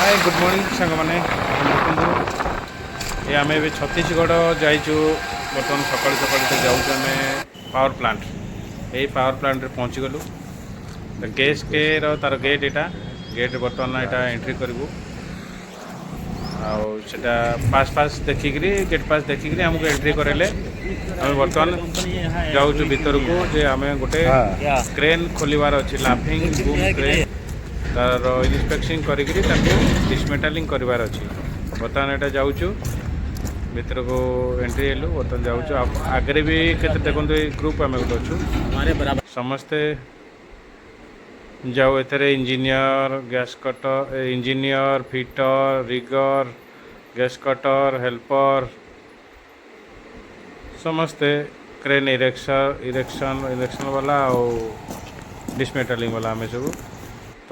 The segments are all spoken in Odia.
ହାଏ, ଗୁଡ଼୍ ମର୍ଣ୍ଣିଂ ସାଙ୍ଗମାନେ। ଆପଣ ଦେଖନ୍ତୁ, ଏ ଆମେ ଏବେ ଛତିଶଗଡ଼ ଯାଇଛୁ। ବର୍ତ୍ତମାନ ସକାଳୁ ସକାଳୁ ତ ଯାଉଛୁ ଆମେ ପାୱାର ପ୍ଲାଣ୍ଟ। ଏଇ ପାୱାର ପ୍ଲାଣ୍ଟରେ ପହଞ୍ଚିଗଲୁ। ତ କେଏସ୍କେର ତାର ଗେଟ୍ ଏଇଟା। ଗେଟ୍ ବର୍ତ୍ତମାନ ଏଇଟା ଏଣ୍ଟ୍ରି କରିବୁ ଆଉ ସେଟା ପାସ୍ ଫାସ୍ ଦେଖିକିରି, ଗେଟ୍ ପାସ୍ ଦେଖିକିରି ଆମକୁ ଏଣ୍ଟ୍ରି କରାଇଲେ। ଆମେ ବର୍ତ୍ତମାନ ଯାଉଛୁ ଭିତରକୁ ଯେ ଆମେ ଗୋଟେ କ୍ରେନ୍ ଖୋଲିବାର ଅଛି, ଲାଫିଂ ବୁମ୍ କ୍ରେନ୍। ତାର ଇନ୍ସପେକ୍ସନ୍ କରିକିରି ତାକୁ ଡିସମେଣ୍ଟାଲିଂ କରିବାର ଅଛି। ବର୍ତ୍ତମାନ ଏଇଟା ଯାଉଛୁ, ଭିତରକୁ ଏଣ୍ଟ୍ରି ହେଲୁ। ବର୍ତ୍ତମାନ ଯାଉଛୁ ଆଉ ଆଗରେ ବି କେତେ ଦେଖନ୍ତୁ, ଏଇ ଗ୍ରୁପ୍ ଆମେ ଗୋଟେ ଅଛୁ। हमारे बराबर। ସମସ୍ତେ ଯାଉ। ଏଥିରେ engineer, gas cutter, engineer, fitter, rigger, gas cutter, helper ସମସ୍ତେ, କ୍ରେନ୍ ଇରେକ୍ସନ୍ ବାଲା ଆଉ ଡିସମେଣ୍ଟାଲିଂ ବାଲା ଆମେ ସବୁ।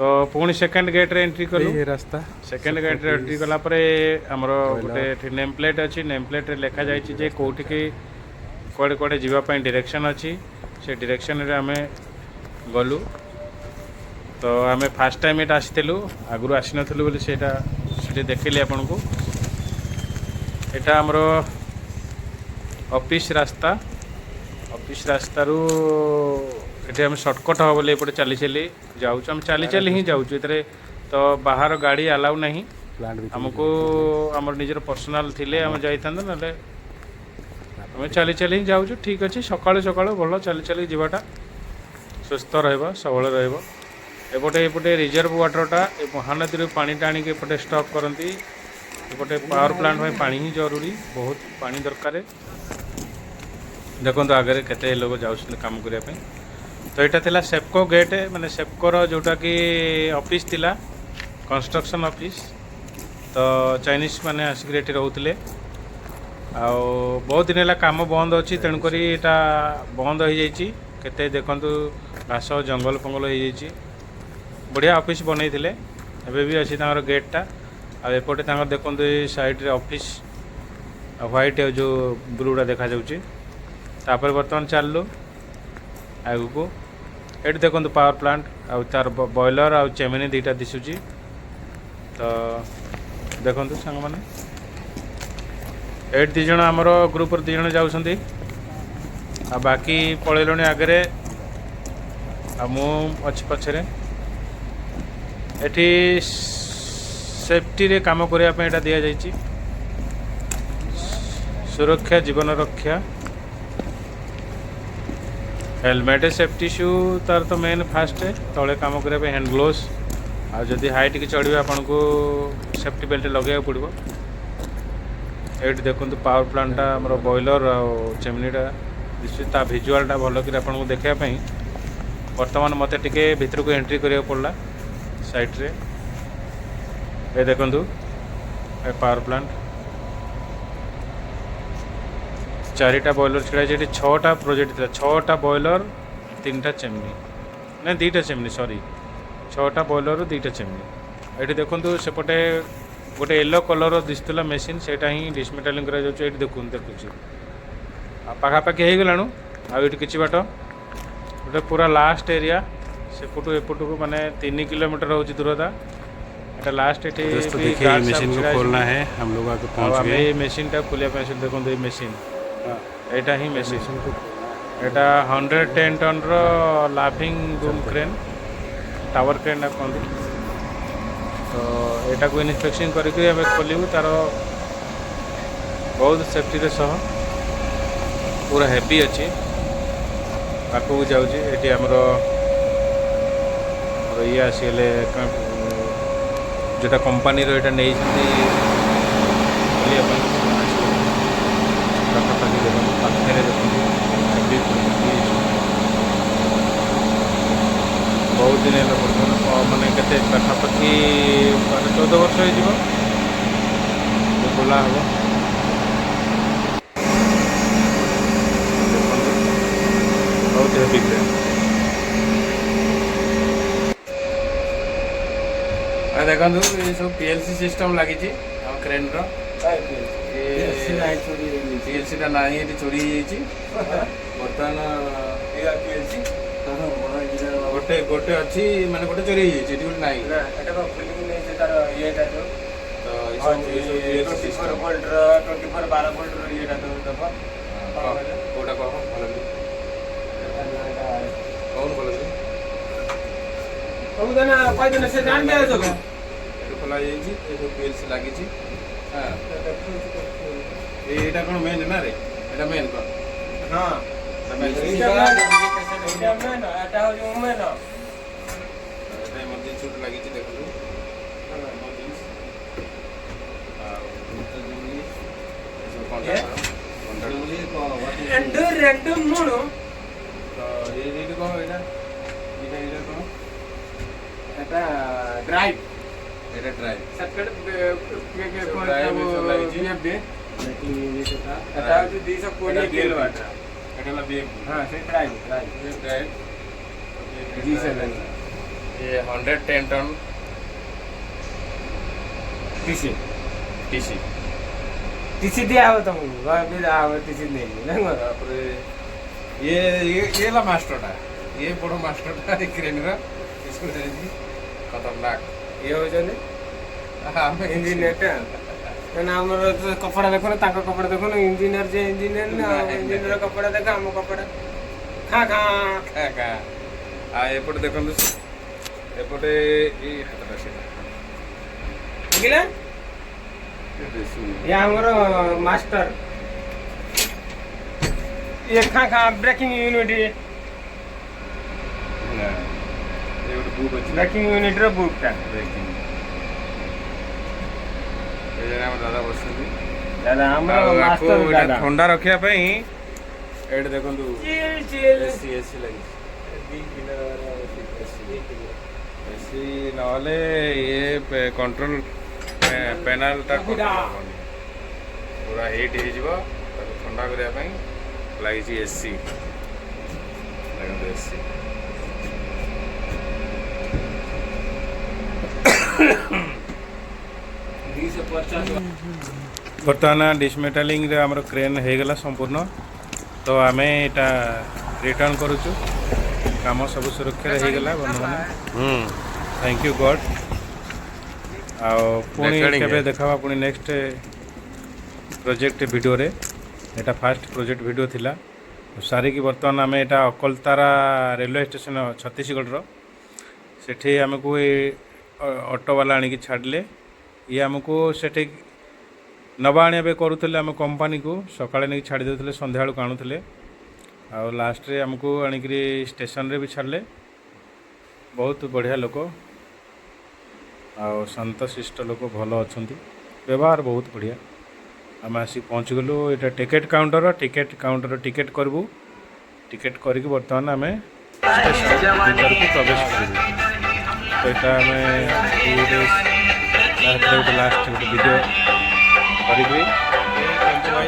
ତ ପୁଣି ସେକେଣ୍ଡ ଗେଟ୍ରେ ଏଣ୍ଟ୍ରି କଲୁ। ये रास्ता। ସେକେଣ୍ଡ ଗେଟ୍ରେ ଏଣ୍ଟ୍ରି କଲା ପରେ ଆମର ଗୋଟେ ଏଠି ନେମ୍ ପ୍ଲେଟ୍ ଅଛି। ନେମ୍ ପ୍ଲେଟ୍ରେ ଲେଖାଯାଇଛି ଯେ କେଉଁଠିକି କୁଆଡ଼େ କୁଆଡ଼େ ଯିବା ପାଇଁ ଡିରେକ୍ସନ୍ ଅଛି। ସେ ଡିରେକ୍ସନ୍ରେ ଆମେ ଗଲୁ। ତ ଆମେ ଫାର୍ଷ୍ଟ ଟାଇମ୍ ଏଇଟା ଆସିଥିଲୁ, ଆଗରୁ ଆସିନଥିଲୁ ବୋଲି ସେଇଟା ସେଠି ଦେଖିଲି ଆପଣଙ୍କୁ। ଏଇଟା ଆମର ଅଫିସ୍ ରାସ୍ତା। ଅଫିସ୍ ରାସ୍ତାରୁ ଏଠି ଆମେ ସର୍ଟକଟ୍ ହେବ ବୋଲି ଏପଟେ ଚାଲି ଚାଲି ଯାଉଛୁ। ଆମେ ଚାଲି ଚାଲି ହିଁ ଯାଉଛୁ। ଏଥିରେ ତ ବାହାର ଗାଡ଼ି ଆଲାଉ ନାହିଁ। ପ୍ଲାଣ୍ଟ। ଆମକୁ ଆମର ନିଜର ପର୍ସନାଲ ଥିଲେ ଆମେ ଯାଇଥାନ୍ତୁ, ନହେଲେ ଆମେ ଚାଲି ଚାଲି ହିଁ ଯାଉଛୁ। ଠିକ୍ ଅଛି, ସକାଳୁ ସକାଳୁ ଭଲ ଚାଲି ଚାଲି ଯିବାଟା, ସୁସ୍ଥ ରହିବ, ସବଳ ରହିବ। ଏପଟେ ଏପଟେ ରିଜର୍ଭ ୱାଟରଟା, ଏ ମହାନଦୀରୁ ପାଣିଟା ଆଣିକି ଏପଟେ ଷ୍ଟକ୍ କରନ୍ତି। ଏପଟେ ପାୱାର ପ୍ଲାଣ୍ଟ ପାଇଁ ପାଣି ହିଁ ଜରୁରୀ, ବହୁତ ପାଣି ଦରକାର। ଦେଖନ୍ତୁ, ଆଗରେ କେତେ ଲୋକ ଯାଉଛନ୍ତି କାମ କରିବା ପାଇଁ। ତ ଏଇଟା ଥିଲା ସେପକୋ ଗେଟ୍, ମାନେ ସେପକୋର ଯେଉଁଟାକି ଅଫିସ୍ ଥିଲା, କନଷ୍ଟ୍ରକ୍ସନ୍ ଅଫିସ୍। ତ ଚାଇନିଜ୍ ମାନେ ଆସିକିରି ଏଠି ରହୁଥିଲେ। ଆଉ ବହୁତ ଦିନ ହେଲା କାମ ବନ୍ଦ ଅଛି, ତେଣୁକରି ଏଇଟା ବନ୍ଦ ହେଇଯାଇଛି। କେତେ ଦେଖନ୍ତୁ, ଘାସ ଜଙ୍ଗଲ ଫଙ୍ଗଲ ହେଇଯାଇଛି। ବଢ଼ିଆ ଅଫିସ୍ ବନେଇଥିଲେ, ଏବେ ବି ଅଛି ତାଙ୍କର ଗେଟ୍ଟା। ଆଉ ଏପଟେ ତାଙ୍କର ଦେଖନ୍ତୁ, ଏଇ ସାଇଡ଼୍ରେ ଅଫିସ୍, ଆଉ ହ୍ୱାଇଟ୍ ଆଉ ଯେଉଁ ବ୍ଲୁଟା ଦେଖାଯାଉଛି। ତାପରେ ବର୍ତ୍ତମାନ ଚାଲିଲୁ ଆଗକୁ। ଏଠି ଦେଖନ୍ତୁ, ପାୱାର ପ୍ଲାଣ୍ଟ ଆଉ ତାର ବଏଲର ଆଉ ଚେମିନି ଦୁଇଟା ଦିଶୁଛି। ତ ଦେଖନ୍ତୁ ସାଙ୍ଗମାନେ, ଏଇଠି ଦୁଇ ଜଣ ଆମର ଗ୍ରୁପର ଦୁଇ ଜଣ ଯାଉଛନ୍ତି ଆଉ ବାକି ପଳେଇଲେଣି ଆଗରେ ଆଉ ମୁଁ ଅଛି ପଛରେ। ଏଠି ସେଫ୍ଟିରେ କାମ କରିବା ପାଇଁ ଏଇଟା ଦିଆଯାଇଛି। ସୁରକ୍ଷା ଜୀବନ ରକ୍ଷା, ହେଲମେଟ୍, ସେଫ୍ଟି ସୁ ତାର ତ ମେନ୍ ଫାଷ୍ଟ। ତଳେ କାମ କରିବା ପାଇଁ ହ୍ୟାଣ୍ଡ ଗ୍ଲୋଭ୍ସ, ଆଉ ଯଦି ହାଇଟ୍କି ଚଢ଼ିବେ, ଆପଣଙ୍କୁ ସେଫ୍ଟି ବେଲ୍ଟ ଲଗାଇବାକୁ ପଡ଼ିବ। ଏଇଠି ଦେଖନ୍ତୁ, ପାୱାର ପ୍ଲାଣ୍ଟଟା ଆମର ବଏଲର ଆଉ ଚିମ୍ନିଟା ଦିଶୁଛି। ତା ଭିଜୁଆଲଟା ଭଲ କରି ଆପଣଙ୍କୁ ଦେଖିବା ପାଇଁ ବର୍ତ୍ତମାନ ମୋତେ ଟିକେ ଭିତରକୁ ଏଣ୍ଟ୍ରି କରିବାକୁ ପଡ଼ିଲା ସାଇଡ଼୍ରେ। ଏ ଦେଖନ୍ତୁ, ଏ ପାୱାର ପ୍ଲାଣ୍ଟ ଚାରିଟା ବଏଲର ଛିଡ଼ା ହେଇଛି ଏଠି। ଛଅଟା ପ୍ରୋଜେକ୍ଟ ଥିଲା, ଛଅଟା ବଏଲର, ତିନିଟା ଚେମିନି, ନାଇଁ, ଦୁଇଟା ଚେମିନି, ସରି, ଛଅଟା ବଏଲରରୁ ଦୁଇଟା ଚେମିନି। ଏଠି ଦେଖନ୍ତୁ, ସେପଟେ ଗୋଟେ ୟେଲୋ କଲର୍ ଦିଶୁଥିଲା ମେସିନ୍, ସେଇଟା ହିଁ ଡିସମେଣ୍ଟାଲିଂ କରାଯାଉଛି। ଏଇଠି ଦେଖନ୍ତୁ, ଦେଖୁଛି ଆଉ ପାଖାପାଖି ହେଇଗଲାଣୁ। ଆଉ ଏଇଠି କିଛି ବାଟ, ଗୋଟେ ପୁରା ଲାଷ୍ଟ ଏରିଆ। ସେପଟୁ ଏପଟକୁ ମାନେ 3 କିଲୋମିଟର ହେଉଛି ଦୂରତା। ଏଟା ଲାଷ୍ଟ ଏଠି। दोस्तों, देखिए, ये मशीन को खोलना है। हम लोग आके ଆଉ पहुंच ଆମେ गए। ଏଇ ମେସିନ୍ଟା ଖୋଲିବା ପାଇଁ ଆସିଲୁ। ଦେଖନ୍ତୁ, ଏଇ ମେସିନ୍, ଏଇଟା ହିଁ ମେସିନ୍। मशीन को खोलना है। ଏଇଟା 110 ଟନ୍ର ଲାଫିଂ ବୁମ୍ କ୍ରେନ୍, ଟାୱାର କ୍ରେନ୍ କହନ୍ତି। ତ ଏଇଟାକୁ ଇନ୍ସପେକ୍ସନ୍ କରିକି ଆମେ ଖୋଲିବୁ ତାର ବହୁତ ସେଫ୍ଟିର ସହ। ପୁରା ହେଭି ଅଛି। ପାଖକୁ ଯାଉଛି। ଏଠି ଆମର ଆମର ଇଏ ଆସିଗଲେ, ଯେଉଁଟା କମ୍ପାନୀର ଏଇଟା ନେଇଛନ୍ତି ଖୋଲିବା ପାଇଁ, ସେମାନେ ଆସିଗଲେ ପାଖାପାଖି। ଦେଖନ୍ତୁ, ପାଖରେ ଦେଖନ୍ତୁ, ହେଭି ହେଭି ଅଛି। ବହୁତ ଦିନ ହେଲା ବର୍ତ୍ତମାନ ମାନେ କେତେ ପାଖାପାଖି 12-14 ବର୍ଷ ହେଇଯିବ ଏ ଖୋଲା ହେବ। ଦେଖନ୍ତୁ, ବହୁତ ହେଭି କ୍ରେନ୍। ଦେଖନ୍ତୁ, ଏ ସବୁ ପିଏଲସି ସିଷ୍ଟମ୍ ଲାଗିଛି ଆମ କ୍ରେନ୍ର। ପିଏଲସିଟା ନାହିଁ ଏଠି, ଚୋରି ହେଇଯାଇଛି। ବର୍ତ୍ତମାନ ଗୋଟେ ଗୋଟେ ଅଛି, ମାନେ ଗୋଟେ ଚୋରି ହେଇଯାଇଛି ଏଠି, ଗୋଟେ ନାହିଁ। ତାର ଇଏଟା ଯୋଉ ତ ଏସବୁ ଏସବୁ PLC 24 system। ଭୋଲ୍ଟର, 24 12 ଭୋଲ୍ଟର ଇଏଟା ଯୋଉ ଦବ। କହ, କୋଉଟା କହ ଭଲ କରି, କହୁନ ଭଲ କରି। ସବୁ ଦେନା କହିଦେଲେ ସେ ଜାଣିଦେବେ ସବୁ। ଏଠୁ ଖୋଲା ହେଇଯାଇଛି, ଏସବୁ ପିଏଲସି ଲାଗିଛି। ହଁ, ଏଇଟା କ'ଣ ମେନ୍ ନା ରେ? ଏଇଟା ମେନ୍ କହ। ହଁ। ଏଇଟା main। ଏଇଟା main, ଏଇଟା ମେନ୍, ଏଟା ହଉଛି ଓମେନ୍। ଏଇଟା ଏମର୍ଜେନ୍ସି ଗୋଟେ ଲାଗିଛି, ଦେଖନ୍ତୁ ଏମର୍ଜେନ୍ସି। ଆଉ ଏସବୁ କଣ୍ଟ୍ରାକ୍ଟର କଣ୍ଟ୍ରାକ୍ଟର। రెండు రెండు మూడు। ତ ଏଇଠି କ'ଣ ଏଇଟା ଏଇଟା ଏଇଟା କ'ଣ? ଏଟା ଡ୍ରାଇଭ୍। ଏଇଟା ଡ୍ରାଇଭ୍। ସର୍କିଟ। ସବୁ drive ଏସବୁ ଲାଗିଛି। ବିଏଫଡି। ଏଟା ହଉଛି 220 କିଲୋ ୱାଟ। ଏଇଟା ହେଲା ବିଏଫଡି। ହଁ, ସେ ଡ୍ରାଇଭ୍ ଡ୍ରାଇଭ୍। ଡ୍ରାଇଭ୍। G7। ଇଏ 110 ଟନ୍। ଟିସି। ଟିସି। ଟିସି ଦିଆ ହବ ତମକୁ, ଘରେ ବି ଦିଆ ହବ ଟିସି ନେଇକି ଜାଣିଲ। ତାପରେ ଇଏ ଇଏ ଇଏ ହେଲା ମାଷ୍ଟରଟା, ଇଏ ବଡ଼ ମାଷ୍ଟରଟା ଏ କ୍ରେନ୍ର। ଏସବୁ ହେଇଛି ଖତରନାକ। ଇଏ ହଉଛନ୍ତି ଆମେ ଇଞ୍ଜିନିୟରଟା। କାହିଁକିନା ଆମର ତ କପଡ଼ା ଦେଖୁନ, ତାଙ୍କ କପଡ଼ା ଦେଖୁନ। ଇଞ୍ଜିନିୟର ଯେ ଇଞ୍ଜିନିୟର ନା। ନାଇଁ, ଇଞ୍ଜିନିୟର କପଡ଼ା ଦେଖ, ଆମ କପଡ଼ା ଖା ଖା। ଖା ଖା। ଆଉ ଏପଟେ ଦେଖନ୍ତୁ, ଏପଟେ ଏଇ ହାତଟା ସେଇଟା। ବୁଝିଲେ? ଇଏ ଆମର ମାଷ୍ଟର। ଇଏ ଖା ଖା ବ୍ରେକିଂ ୟୁନିଟ୍। ନା, ଏ ଗୋଟେ ବୁକ୍ ଅଛି। ବ୍ରେକିଂ ୟୁନିଟ୍ର ବୁକ୍ଟା। ବ୍ରେକିଂ। ଏ ଜଣେ ଆମ ଦାଦା ବସିଛନ୍ତି। ଦାଦା ଆମର। ଆଉ ଆକୁ ମାଷ୍ଟର ଏଇଟା ଦାଦା। ଥଣ୍ଡା ରଖିବା ପାଇଁ ଏଇଠି ଦେଖନ୍ତୁ। Chill chill. ଏସି, ଏସି ଲାଗିଛି। ଏସି, ଏସି ନହେଲେ ଇଏ କଣ୍ଟ୍ରୋଲ ପେନାଲଟା ହବନି, ପୁରା ହିଟ୍ ହେଇଯିବ। ତାକୁ ଥଣ୍ଡା କରିବା ପାଇଁ ଲାଗିଛି ଏସି। ଦେଖନ୍ତୁ ଏସି। 250। ବର୍ତ୍ତମାନ ଡିସମେଟାଲିଂରେ ଆମର କ୍ରେନ୍ ହେଇଗଲା ସମ୍ପୂର୍ଣ୍ଣ। ତ ଆମେ ଏଇଟା ରିଟର୍ନ କରୁଛୁ। କାମ ସବୁ ସୁରକ୍ଷାରେ ହେଇଗଲା ବନ୍ଧୁମାନେ। Thank you God. ଆଉ ପୁଣି Recording କେବେ ହେ। ଦେଖାବା ପୁଣି ନେକ୍ସଟ ପ୍ରୋଜେକ୍ଟ ଭିଡ଼ିଓରେ। ଏଇଟା ଫାଷ୍ଟ ପ୍ରୋଜେକ୍ଟ ଭିଡ଼ିଓ ଥିଲା। ସାରିକି ବର୍ତ୍ତମାନ ଆମେ ଏଇଟା ଅକଲତାରା ରେଲୱେ ଷ୍ଟେସନ, ଛତିଶଗଡ଼ର, ସେଠି ଆମକୁ ଏ ଅଟୋବାଲା ଆଣିକି ଛାଡ଼ିଲେ। ଇଏ ଆମକୁ ସେଠି ନେବା ଆଣିବା ବି କରୁଥିଲେ। ଆମ କମ୍ପାନୀକୁ ସକାଳେ ନେଇକି ଛାଡ଼ି ଦେଉଥିଲେ, ସନ୍ଧ୍ୟାବେଳକୁ ଆଣୁଥିଲେ। ଆଉ ଲାଷ୍ଟରେ ଆମକୁ ଆଣିକିରି ଷ୍ଟେସନରେ ବି ଛାଡ଼ିଲେ। ବହୁତ ବଢ଼ିଆ ଲୋକ ଆଉ ଶାନ୍ତଶିଷ୍ଟ ଲୋକ, ଭଲ ଅଛନ୍ତି, ବ୍ୟବହାର ବହୁତ ବଢ଼ିଆ। ଆମେ ଆସିକି ପହଞ୍ଚିଗଲୁ। ଏଇଟା ticket counter. Ticket counter ticket କରିବୁ। ଟିକେଟ୍ କରିକି ବର୍ତ୍ତମାନ ଆମେ ଷ୍ଟେସନ ଭିତରକୁ ପ୍ରବେଶ କରିବୁ। ତ ଏଇଟା ଆମେ ଗୋଟେ ଲାଷ୍ଟରେ ଗୋଟେ ଲାଷ୍ଟ ଗୋଟେ ଭିଡ଼ିଓ କରିକି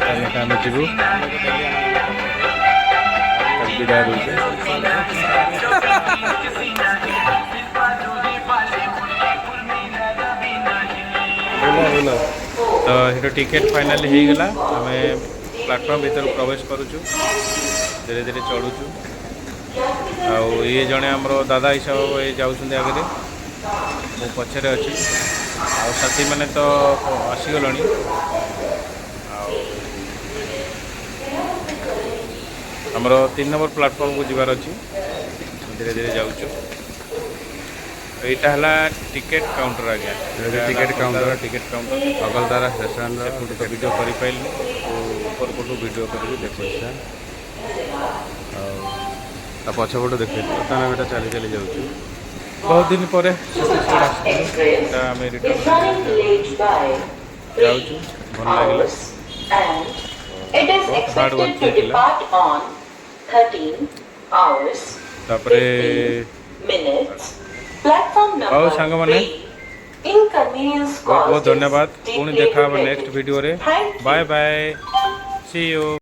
ତାହେଲେ ଆମେ ଯିବୁ। ତାକୁ ବିଦାୟ ଦେଉଛୁ। ବୋଲ ବୋଲ। ତ ସେଠୁ ଟିକେଟ୍ ଫାଇନାଲି ହେଇଗଲା। ଆମେ ପ୍ଲାଟଫର୍ମ ଭିତରକୁ ପ୍ରବେଶ କରୁଛୁ, ଧୀରେ ଧୀରେ ଚଢ଼ୁଛୁ। ଆଉ ଇଏ ଜଣେ ଆମର ଦାଦା ହିସାବ, ଏ ଯାଉଛନ୍ତି ଆଗରେ, ମୁଁ ପଛରେ ଅଛି। ଆଉ ସାଥୀମାନେ ତ ଆସିଗଲେଣି। ଆଉ ଆମର 3 ନମ୍ବର ପ୍ଲାଟଫର୍ମକୁ ଯିବାର ଅଛି। ଧୀରେ ଧୀରେ ଯାଉଛୁ। ଏଇଟା ହେଲା ଟିକେଟ୍ କାଉଣ୍ଟର ଆଜ୍ଞା। ଏଇଟା ticket counter. Ticket counter. Akaltara ଷ୍ଟେସନର। ସେପଟୁ ତ ଭିଡ଼ିଓ କରିପାରିଲିନି, ଉପର ପଟୁ ଭିଡ଼ିଓ କରିକି ଦେଖୁଛି। ଆଉ ତା ପଛପଟୁ ଦେଖେଇଛୁ। ବର୍ତ୍ତମାନ ଆମେ ଏଇଟା ଚାଲି ଚାଲି ଯାଉଛୁ। ବହୁତ ଦିନ ପରେ ଛତିଶଗଡ଼ ଆସିଥିଲୁ। ଏଇଟା ଆମେ is return running late by ଯାଉଛୁ। 3 ଭଲ ଲାଗିଲା। hours and it is ବହୁତ hard expected work to ହେଇଥିଲା। depart on 13 hours ତାପରେ 15 minutes. Platform ହଉ number ସାଙ୍ଗମାନେ, 3. Inconvenience ବହୁତ ବହୁତ caused is ଧନ୍ୟବାଦ। ପୁଣି deeply ଦେଖା ହେବ ନେକ୍ସଟ regretted. ଭିଡ଼ିଓରେ। Thank you. Bye bye, see you.